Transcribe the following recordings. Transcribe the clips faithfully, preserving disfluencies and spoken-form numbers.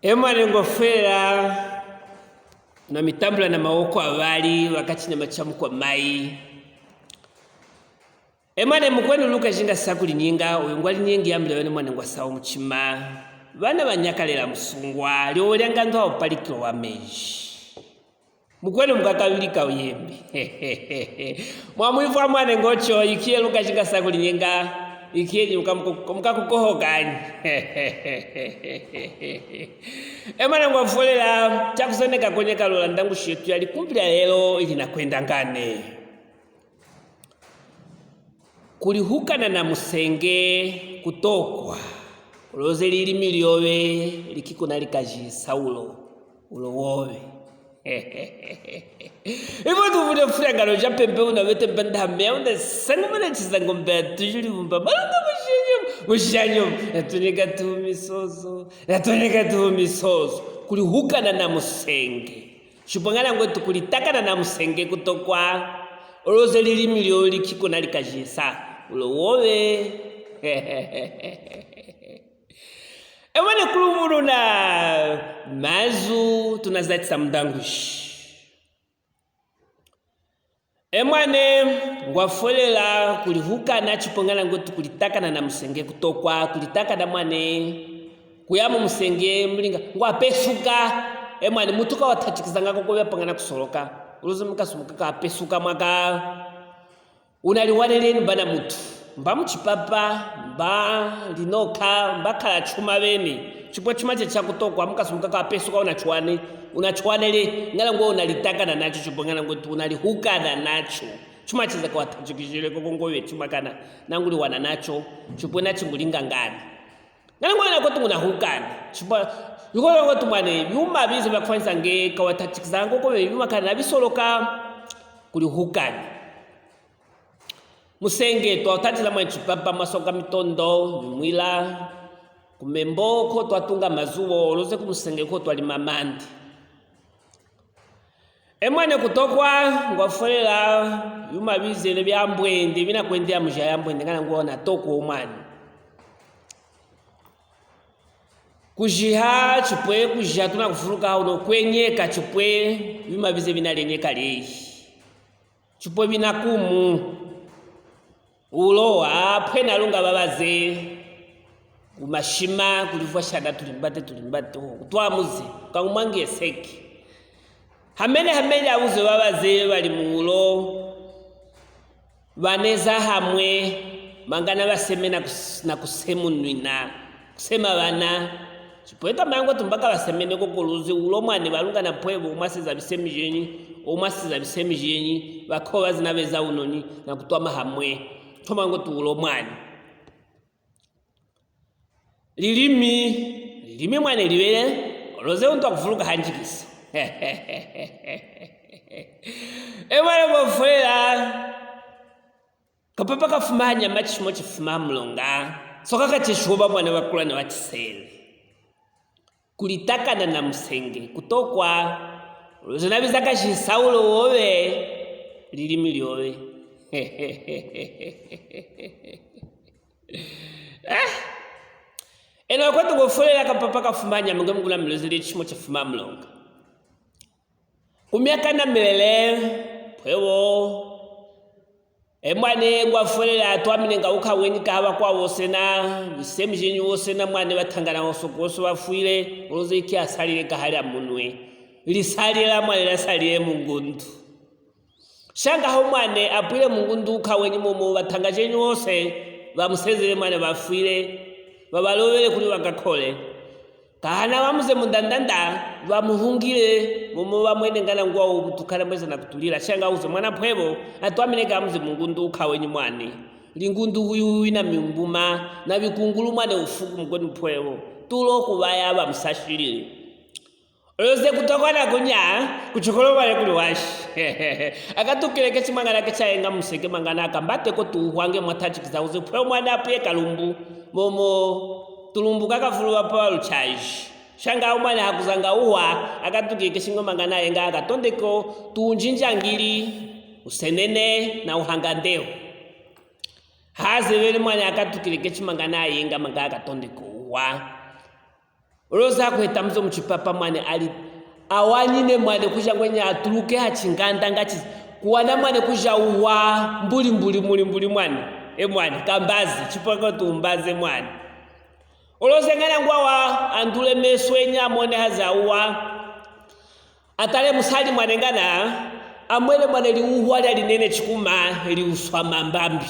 E mwane ngwa fwelela, na mitambula na mawoko avali, vakachi na machamu kwa mayi. E mwane mukwenu Lukashi ngasa kulinyinga, uyu ngwa linyingi yambile vene mwane ngwa sawa muchima. Vana vanyakalela musungwa, lyowo lya ngandu ha upalikilo wa meji. Mukwenu mukakavili ka uyembi. Mwamwifwa mwane ngocho, ikiye Lukashi ngasa kulinyinga, ikiye nyi muka-, muka-, mukakukohokanyi. E mwane ngwa fwelela, chakusoneka kwenye kalola ndangushi yetu ya likumbi lya lelo, ili nakwenda ngane. Kulihukana na musenge kutokwa. Uloze lilimi lyove likikuna likaji Saulo, ulo wove. Ivo tuvule fula ngalo ja pembe una vete mbanda hamea una sangu mana chizango mbe tujuli vumba. Malanga mushanyo, mushanyo. Natunika tu misoso, natunika tu misoso. Kulihukana na musenge. Chipwe ngana ngwetu kulitakana na musenge kutokwa, uloze lilimi lyo likikuna likajisa, ulo wove. E mwane kuluvuluna mazu tunazatisa mundangushi. E mwane ngwa fwelela kulihukana chipwe ngana ngwetu kulitakana na musenge kutokwa, kulitakana mwane, kuya mu musenge mulinga, ngwa pesuka, e mwane mutu ka watachikizanga ko kove pangana kusoloka, uloze mukasumuka ka pesuka mwaka, una liwaneleni mba na mutu, mba muchipapa, mba linoka, mba kala chuma veni, chipwe chuma che chakutokwa, mukasumuka ka pesuka una chwane, una chwanele, ngana ngwe una litakana nacho, chipwe ngana ngwe tu una lihukana nacho. Chuma chiza ka watachikijile koko ngove chuma kana, nangu liwana nacho, chipwe nachi ngulinga ngani. Ngana ngwe na kwetu nguna hukana, chipwe, yuko na kwetu mwane, yuma bize bakufanyisa nge, ka watachikizanga koko ve yuma kana, bisoloka, kulihukana. Musenge, twa utatiza mwa chipapa, mwa soka mitondo, mimwila, kumembo ko twa tunga mazuvo, uloze ku musenge ko twa lima mandi. E mwane kutokwa, ngwa fwelela, yuma bizele bya mbwende, bina kwendela muja ya mbwende, ngana ngwa una tokwa o mwane. Kujiha, chipwe kujiha tuna kufuluka uno kwenyeka, chipwe yuma bize bina lenyeka leyi. Chipwe bina kumu. Ulo, apwe nalunga babaze. Kumashima, kulivwa shada tulimbate, tulimbate, ho. Kutwa muze, kangumwangi eseki. Hamene, hamene, abuze babaze, bali mu ulo. Baneza hamwe, mangana baseme na kus-, na kusemunwina, kusema bana. Chipwe ka mangwa tumbaka basemene koko uloze ulo mwane balungana pwevo, umwasiza bisemi jenyi, umwasiza bisemi jenyi, bakoba zina beza unoni, na kutwama hamwe. Toma ngo tu ulo mwane. Lilimi, lilimi mwane libele, uloze untu akufuluka hanjikisa. E mwane ngwa fwelela, kapapa kafuma hanyama chishimo chifuma mulonga, soka kacheshuba mwane bakula na bachisele. Kulitakana na musenge, kutokwa, uloze na biza kashi Saulo wove, lilimi lyove. Ah! Eno akwetu ngwa fwelela kapapa kafuma hanyama nge mukuna milozele chishimo chifuma mulonga. Kumyaka na milele, pwevo. E mwane ngwa fwelela atwamine nga uka wenyi ka bakwa wose na, bisemi jenyi wose na mwane batangana wose kose bafwile, uloze iki asalile kahali amunwe. Lisalile la mwane lasalile mu ngundu. Shanga ho mwane apwile mu ngundu uka wenyi momo batanga jenyi wose, bamusezele mwane bafwile, babalobele kuli bakakole. Kahana bamuze mu ndandanda, bamuhungile, momo bamwene ngana ngwa umutukana mweza na kutulila. Shanga uze mwana pwevo, atwamine ka muze mu ngundu uka wenyi mwane. Lingundu huyu wina mimbuma, na bikungulu mwane ufuku mukwenu pwevo. Tulo kubaya bamusashilile. Uloze kutokwa na kunya, kuchokolo mwane kuli washi. Akatukile keshi mangana kecha yenga museke mangana akambate ko tuhwange mwatachikiza uze pwevo mwane apwiye kalumbu. Momo tulumbu kakafulu bapa luchaji. Shanga umwane hakuzanga uhwa, akatukile keshi ngo mangana yenga akatondeko tunjinjangili, usenene na uhanga ndeho. Haze vele mwane akatukile keshi mangana yenga mangana akatondeko uhwa. Oloze akuheta muzo muchipapa mwane ali, awanyine mwane kuja ngwenyi atuluke ha chinganda ngachi, kuwana mwane kuja uwa mbuli, mbuli, mbuli, mbuli mwane. E mwane, kambazi, chipwe ko tumbaze mwane. Oloze ngana ngwawa andule meso enyi amone haze auwa. Atale musali mwane ngana, amwele mwane liuhwa lya linene chikuma liuswama mbambi.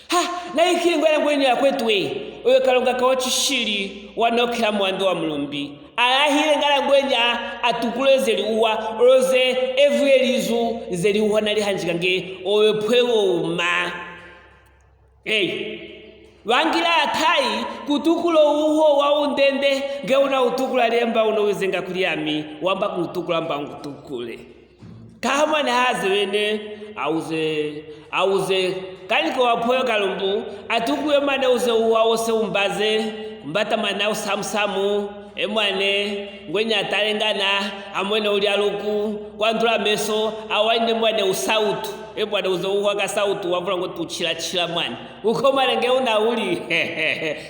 Ha, na iki ngwele ngwenyi akwetu e, oyo Kalunga ka wa chishili wanokela mwando wa mulumbi. Alahile ngana ngwenyi atukule ze liuhwa, oloze evu ye lizu ze liuhwa nalihanjika nge oyo pwe woma. Eyi, vangila atayi kutukula uho wa undende, nge una utukula lemba uno wizenga kuli ami, wamba kuntukula mba ngutukule. Kaha mwane haze wene, auze, auze, kanike wapweyo kalumbu, atukuye mwane uze uwa wose umbaze, kumbata mwane usamusamu, e mwane, ngwenyi atale ngana, amwene ulya luku, kwandula meso, awanyine mwane usautu. E mwane uze uwa kasautu, wavula ngo tuchilachila mwane. Uko mwane nge una uli.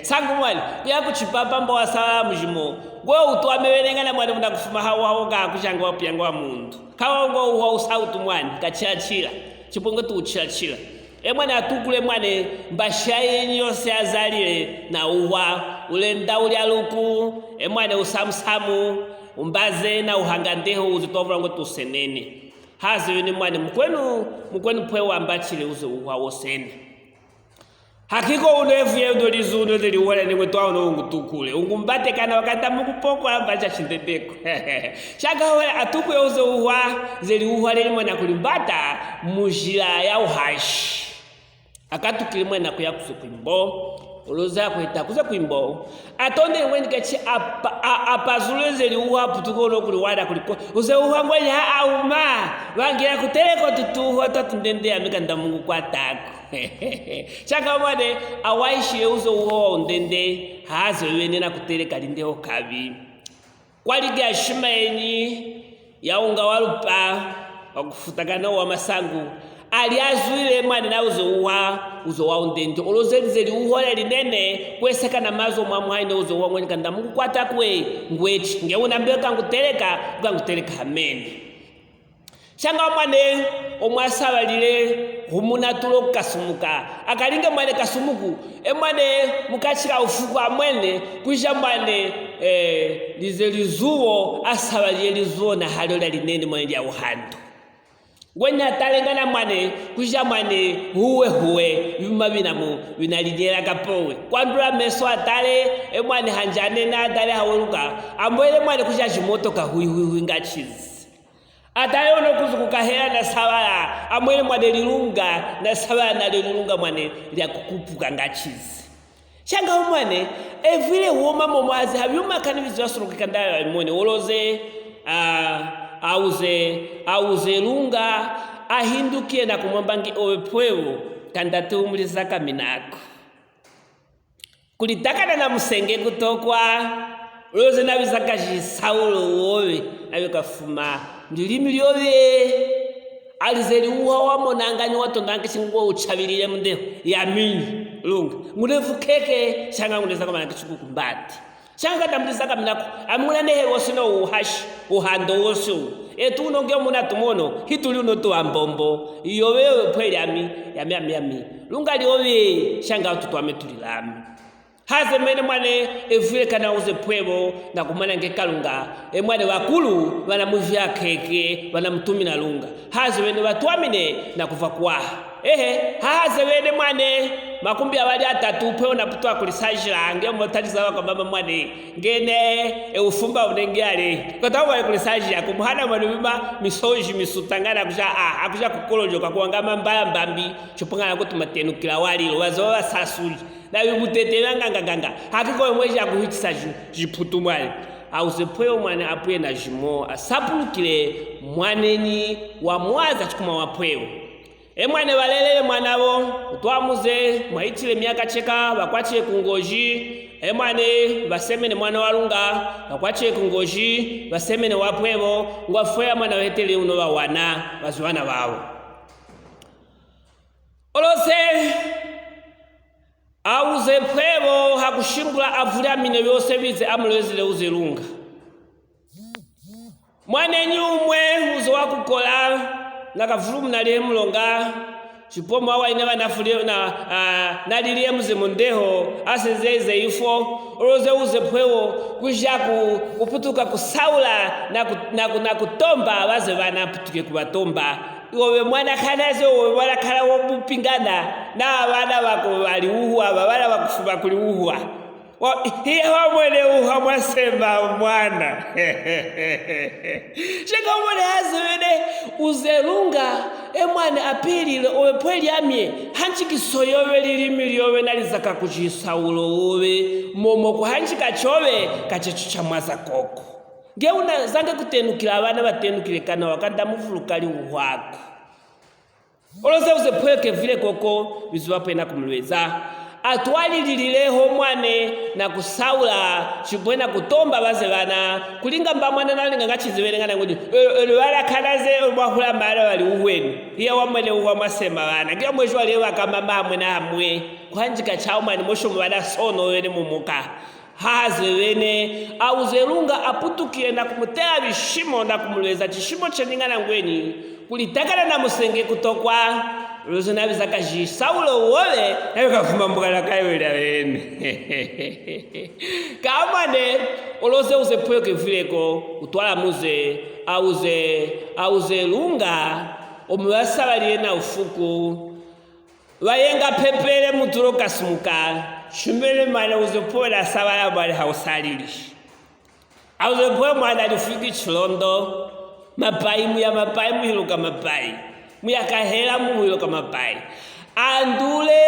Sangu mwane, kuya kuchipapa mba wasala mujimo. Ngwe utwame wene ngana mwane muna kufuma hawo hawo ka kujanga wapyanga wa mundu. Kawo ngo uwa usautu mwane, kachilachila. Chipwe ngo tuchilachila. E mwane atukule mwane, mbasha yenyi yose azalile na uwa, ulenda ulya luku, e mwane usamusamu, umbaze na uhanga ndeho uze twavula ngo tusenene. Haze wene mwane mukwenu, mukwenu pwe wambachile uze uwa wosene. Hakiko uno evu ye uno lizu uno ze liuhwa lya nengwe twa uno ungutukule. Ungumbate kana wakata mukupokola mba cha chindendeko. Shaka hole atukwe uze uwa ze liuhwa lya mwana kulimbata mujila ya uhashi. Akatukile mwana kuya kuze kwimbo. Oloze akuheta kuze kwimbo. Atondele ngwenyi kechi apa, a-, apazule ze liuhwa aputuka uno kuliwana kuliko. Uze uwa ngwenyi ha auma. Vangila kuteleko tutuhwa twa tundende ami kanda mungukwatako. Shaka mwane, awaishile uze uwa wa undende, haze wene na kuteleka linde ho kavi. Kwalike ashima yenyi, ya unga wa lupa, wa kufutakana wa masangu, ali azwile mwane na uze uwa, uze uwa undende. Oloze lize liuhwa lya linene, kweseka na mazo mwa muhaine uze uwa ngwenyi kanda mungukwata kwe, ngwechi, nge una mbeka nguteleka, uka nguteleka hamene. Shanga mwane, omwasabalile, humuna tulo kasumuka. Akalinge mwane kasumuku, e mwane mukachila ufuku amwene, kuja mwane, eh, lize lizuwo, asabalile lizuwo na halyo lya linene mwane lya uhando. Ngwenyi atale ngana mwane, kuja mwane, huwe huwe, vyuma vinamu, vinalinyela kapowe. Kwandula meso atale, e mwane hanjanena atale haweluka, ambwele mwane kuja jimotoka hui hui hui ngachizi. Atale uno kuzuku kahela na sabala, amwele mwane lilunga, na sabala na lilunga mwane lya kukupuka ngachizi. Shanga umwane, evwile woma momwazi, havyuma kani vizi vyasulukika ndaya vimone, oloze, a, auze, auze lunga, ahindukie na kumwamba ngi owe pwewo, kanda te umulizakaminako. Kulitakana na musenge kutokwa, oloze naviza kaji Saulo wowe, navyo kafuma, ndilimi lyove, alize liuhwa wamonanga nyi watondange shingo uchavilile munde, yaminyi, lunga. Ngune vukeke, shanga ngune zakamana kishuku kumbati. Shanga kata mulizakaminako, amuna nehe wosi no uhashi, uhando wosi u. Etu uno nge muna tumono, hituli uno tuwa mbombo. Iyo veve pwe lyami, yami, yami, yami. Lunga lyove, shanga utu twame tulilami. Haze mene mwane, evwile kana uze pwevo, na kumana nge Kalunga. E mwane vakulu, vana muvya keke, vana mutumina lunga. Haze mene vatwamine, na kuva kwaha. Ehe, haze vene mwane, makumbi avali atatu, pwe unaputwa kulisajila, nge motaliza waka mama mwane, ngene, e ufumba unenge ale. Kota wale kulisajila, kumuhana mwane mima, misoji, misutangana, akuja, a, akuja kukolojoka, kuwanga mambala mbambi, chupungana kuti matenukila wali, wazo wa sasuli. Na vimutete vya nganganganga, hakiko mweja kuhitisa ji-, jiputu mwane. Auze pweo mwane apwe na jimo, asapulukile mwanenyi wa mwaza chikuma wa pweo. E mwane valelele mwana vo, utwamuze, mwaitile miaka cheka, vakwatile ku ngoji. E mwane vasemene mwana wa lunga, vakwatile ku ngoji, vasemene wa pwevo, ngwafweya mwana vetele uno vawana, vaziwana vavo. Olose, Auze pwevo hakushingula avulyamine vyose vize amulwezile uze lunga. Mwanenyi umwe uze wakukola, nakavulumuna lye mulonga, cipomo awaine vana fuli na, a, nalilye muze mundeho, asezeze ifo, oloze uze pwevo, kuja ku, kuputuka kusaula, na ku, na ku, na kutomba vaze vana aputuke kuvatomba. Iwove mwana kana ze, iwove mwana kana womupingana, na vana vako valiuhwa, va vana vakufuma kuliuhwa. Wa, hiya wamwene uhwa mwasema mwana. Sheka umwene hazevene uze lunga, e mwana apilile, ove pwe lyamye, hanjikiso yove lilimi lyove nalizaka kucisaulo ove, momo kuhanjika cove, kaceco camwaza koko. Nge una zange kutenukila avana vatenukile kana wakanda muvulukali uhwako. Oloze uze pwe kevile koko, vizuva pwe nakumulweza. Atwalililile ho mwane nakusaula, cipwe nakutomba vaze vana, kulinga mba mwana nalinga ngacizivele ngana ngudi, e, e, vana kana ze, mwahula mala vali uhweni. Hiya wamwene uhwa mwasema vana. Ngiya mwejo vali vakama mamwe na amwe. Kuhanjika cawo mwane mosho mwana sono vene mumuka. Haze vene, auze lunga aputukile nakumutela vishimo nakumulweza cishimo ceningana ngwenyi, kulitakana na musenge kutokwa, luze naviza kaji Saulo wove, nayo kafuma mbuka na kayo ila vene. Kamwane, oloze uze pwe kevileko, utwala muze, auze, auze lunga, omuvasavalile na ufuku, vayenga pepele mutulo kasumuka, shumele mane uze pwe na savala mane hausalili. Auze pwe mwana lifwiki cilondo, mapai muya mapai muhiluka mapai, muya kahela muhiluka mapai. Andule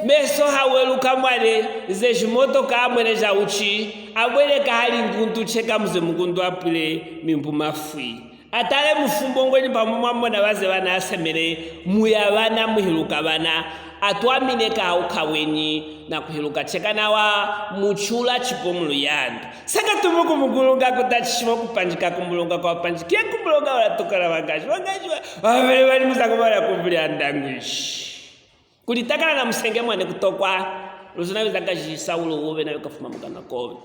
meso haweluka mwale ze cimotoka amwene ja uci, amwene kahali ngundu ceka muze mungundu apwile mimbu mafwi. Atale mufumbo ngwenyi pamwe mwamona vaze vana asemele, muya vana muhiluka vana, atwamine kauka wenyi, nakuhiluka ceka nawa mucula cipo muluyando. Saka tumuku mukulunga kutacishiwa kupanjika kumulunga kwapanjikie kumulunga ulatukala vangaji. Vangaji va, vavele vali muzako vala kuvuli andangwishi. Kulitakana na musenge mwane kutokwa, luzina viza kaji Saulo wove nayo kafuma mukana kove.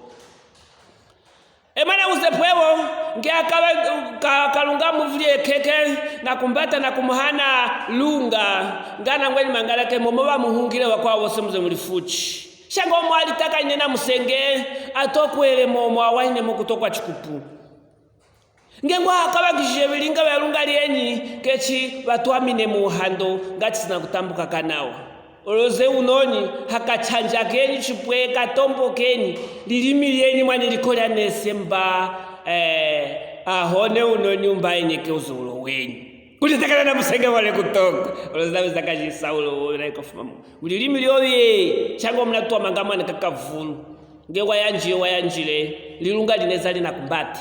Emana uze pwevo, nge akava, ka, kalunga muvili ekeke, nakumbata nakumuhana lunga, ngana ngwenyi mangalake momo vamuhungile vakwa vose muze mulifuci. Shango mwalitakanyine na musenge, atokwele momo awainemo kutokwa cikupu. Nge ngwa hakavakishije vilinga vya lunga lyenyi, kechi vatwamine mu uhando, ngati sina kutambuka kanawa. Oloze unonyi, hakachanja kenyi cipwe katombo kenyi, lilimi lyenyi mwani likolya nesemba, eh, ahone unonyi umba enyeke uzulo wenyi. Kulitakana na musenge wale kutoko. Oloze nawe zakaji Saulo wole na ikofuma mu. Ulilimi lyovye, chango mnatwamanga mwana kakavulu. Nge wayanjile, wayanjile, lilunga lineza linakumbati.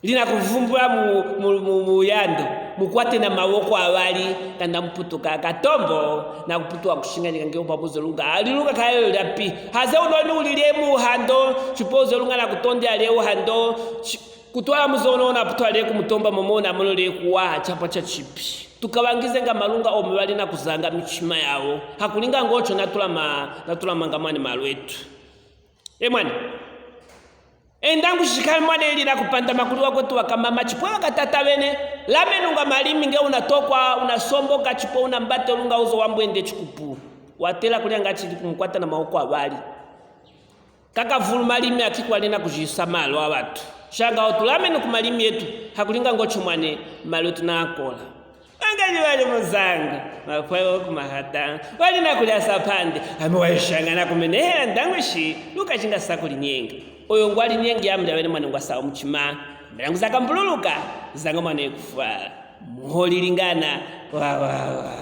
Linakuvumbula mu, mu, mu, mu yando, mukwate na mawoko avali, kanda muputuka katombo, nakuputuka kushinganyika nge upabuze lunga. Lilunga kayo lyapi. Haze unoni ulile mu uhando, cipoze lunga nakutonde ale uhando, ci-, kutwala muzono naputwale kumutomba momo namono le kuwaha chapa cha chipi. Tukavangize nga malunga omo vali nakuzanga michima yavo. Hakulinga ngocho natulama, natulamanga mwani malwetu. E mwani. Enda ngushikali mwana ili nakupanda makuli wakwetu wakamama chipwe wakatata vene. Lamenunga malimi nge unatokwa, unasomboka chipwe unambate lunga uzo wambwende chikupu. Watela kulya ngachili kumukwata na mawoko avali. Kakavulu malimi akikwali nakujisa malo avatu. Shanga otulamenu ku malimi etu, hakulinga ngocho mwane, malo etu nakola. Angali vali muzangu, mapwevo ku mahata, vali nakulya sapande, ame waishanga nakumenehela ndangwishi, lukashinga sakulinyenga. Oyo ngwalinyenga yamulya vene mwane ngwasa omuchima, milangu zakambululuka, zanga mwane kufwa. Muholilingana, wa, wa, wa.